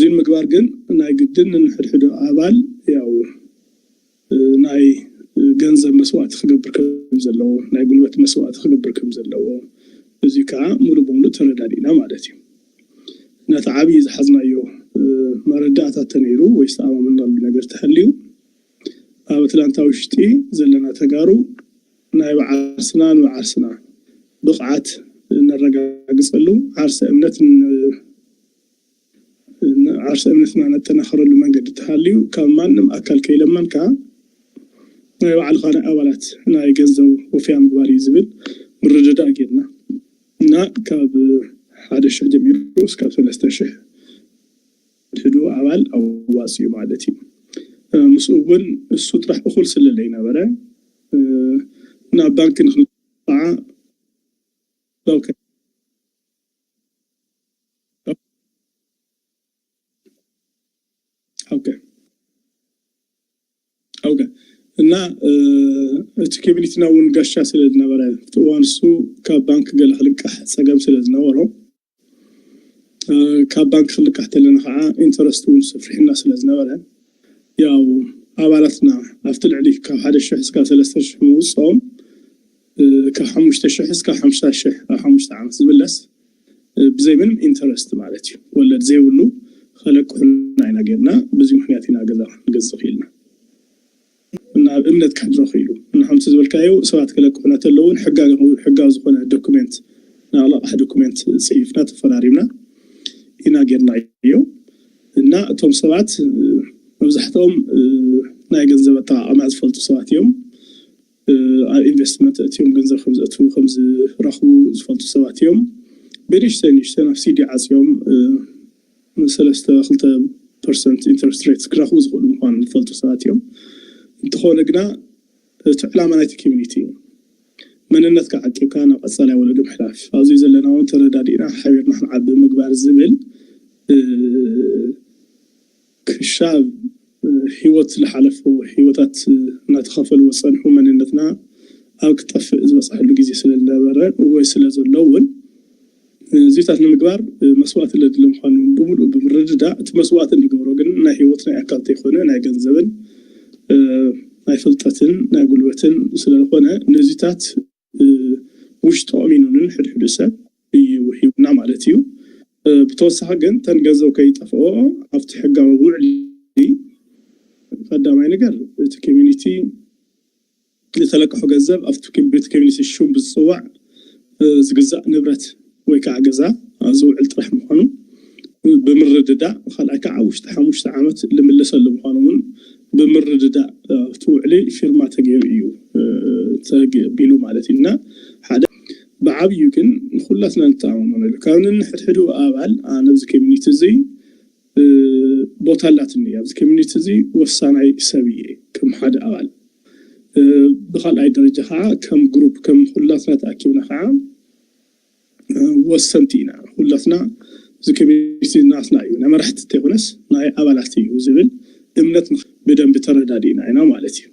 እዚ ንምግባር ግን ናይ ግድን ንሕድሕዶ ኣባል ያው ናይ ገንዘብ መስዋእቲ ክገብር ከም ዘለዎ፣ ናይ ጉልበት መስዋእቲ ክገብር ከም ዘለዎ፣ እዚ ከዓ ሙሉ ብሙሉ ተረዳዲእና ማለት እዩ። ነቲ ዓብዪ ዝሓዝናዮ መረዳእታ ተነይሩ ወይ ዝተኣማመናሉ ነገር ተሃልዩ ኣብ ኣትላንታ ውሽጢ ዘለና ተጋሩ ናይ ባዓርስና ንባዓርስና ብቕዓት እነረጋግፀሉ ዓርሰ እምነት ዓርሰ እምነትና ነጠናኸረሉ መንገዲ ተሃልዩ ካብ ማንም ኣካል ከይለመንካ ናይ ባዕልኻ ናይ ኣባላት ናይ ገንዘብ ወፍያ ምግባር እዩ ዝብል ምርድዳእ ጌርና እና ካብ ሓደ ሽሕ ጀሚሩ እስካብ ሰለስተ ሽሕ ሕድሕዱ ኣባል ኣዋፂኡ ማለት እዩ። ምስኡ እውን እሱ ጥራሕ እኹል ስለለይነበረ ናብ ባንክ ንክንፅዓ እና እቲ ኮሚኒቲና እውን ጋሻ ስለ ዝነበረ እቲ እዋን እሱ ካብ ባንክ ገለ ክልቃሕ ፀገም ስለ ዝነበሮ ካብ ባንክ ክልቃሕ ተለና ከዓ ኢንተረስት እውን ሰፍሪሕና ስለ ዝነበረ ያው ኣባላትና ኣብቲ ልዕሊ ካብ ሓደ ሽሕ እስካብ ሰለስተ ሽሕ ምውፅኦም ካብ ሓሙሽተ ሽሕ እስካብ ሓምሳ ሽሕ ኣብ ሓሙሽተ ዓመት ዝምለስ ብዘይ ምንም ኢንተረስት ማለት እዩ ወለድ ዘይብሉ ከለቅሑና ኢና ጌርና። በዚ ምክንያት ኢና ገዛ ክንገዝእ ክኢልና። ናብ እምነት ከሕድሮ ክኢሉ እና ከምቲ ዝበልካዮ ሰባት ከለቅሑና ተለውን ሕጋዊ ዝኾነ ዶኩሜንት ናይ ኣቕላቕሕ ዶኩሜንት ፅሒፍና ተፈራሪምና ኢና ጌርናዮ እና እቶም ሰባት መብዛሕትኦም ናይ ገንዘብ ኣጠቃቀማ ዝፈልጡ ሰባት እዮም። ኣብ ኢንቨስትመንት እትዮም ገንዘብ ከምዘእትዉ ከምዝረኽቡ ዝፈልጡ ሰባት እዮም። ብንሽተ ንሽተ ናብ ሲዲ ዓፅዮም ሰለስተ ክልተ ፐርሰንት ኢንተረስት ሬት ክረኽቡ ዝኽእሉ ምኳኑ ዝፈልጡ ሰባት እዮም። እንተኾነ ግና እቲ ዕላማ ናይቲ ኮሚኒቲ እዩ። መንነትካ ዓቂብካ ናብ ቀፃላይ ወለዶ ምሕላፍ ኣብዚ ዘለና እውን ተረዳዲእና ሓቢርና ክንዓቢ ምግባር ዝብል ክሻብ ህይወት ዝሓለፉ ህይወታት እናተኸፈሉ ዝፀንሑ መንነትና ኣብ ክጠፍእ ዝበፅሐሉ ግዜ ስለዝነበረ ወይ ስለዘሎ እውን እዚታት ንምግባር መስዋእቲ ለድለ ምኳኑ ብምሉእ ብምርድዳእ እቲ መስዋእቲ እንገብሮ ግን ናይ ህይወት ናይ ኣካል ዘይኮነ ናይ ገንዘብን ናይ ፍልጠትን ናይ ጉልበትን ስለዝኮነ ነዚታት ውሽጦም ኢኑንን ሕድሕዱ ሰብ እዩ ሂቡና ማለት እዩ። ብተወሳኺ ግን ተን ገንዘብ ከይጠፍኦ ኣብቲ ሕጋዊ ውዕሊ ቀዳማይ ነገር እቲ ኮሚኒቲ ዝተለቀሑ ገንዘብ ኣብቲ ኮሚኒቲ ሽም ብዝፅዋዕ ዝግዛእ ንብረት ወይ ከዓ ገዛ ዝውዕል ጥራሕ ምኳኑ ብምርድዳእ ካልኣይ ከዓ ውሽጢ ሓሙሽተ ዓመት ልምለሰሉ ምኳኑ እውን ብምርድዳእ እቲ ውዕሊ ፊርማ ተገይሩ እዩ ተቢሉ ማለት እዩ እና ሓደ ብዓብዩ ግን ንኩላትና ንተኣማመነሉ ካብ ነንሕድሕዱ ኣባል ኣነ ኣብዚ ኮሚኒቲ እዚ ቦታ ኣላትኒ ኣብዚ ኮሚኒቲ እዚ ወሳናይ ሰብ እየ ከም ሓደ ኣባል ብካልኣይ ደረጃ ከዓ ከም ግሩፕ ከም ኩላትና ተኣኪብና ከዓ ወሰንቲ ኢና ኩላትና እዚ ኮሚኒቲ ናትና እዩ ናይ መራሕቲ እንተይኮነስ ናይ ኣባላት እዩ ዝብል እምነት ብደንቢ ተረዳዲእና ኢና ማለት እዩ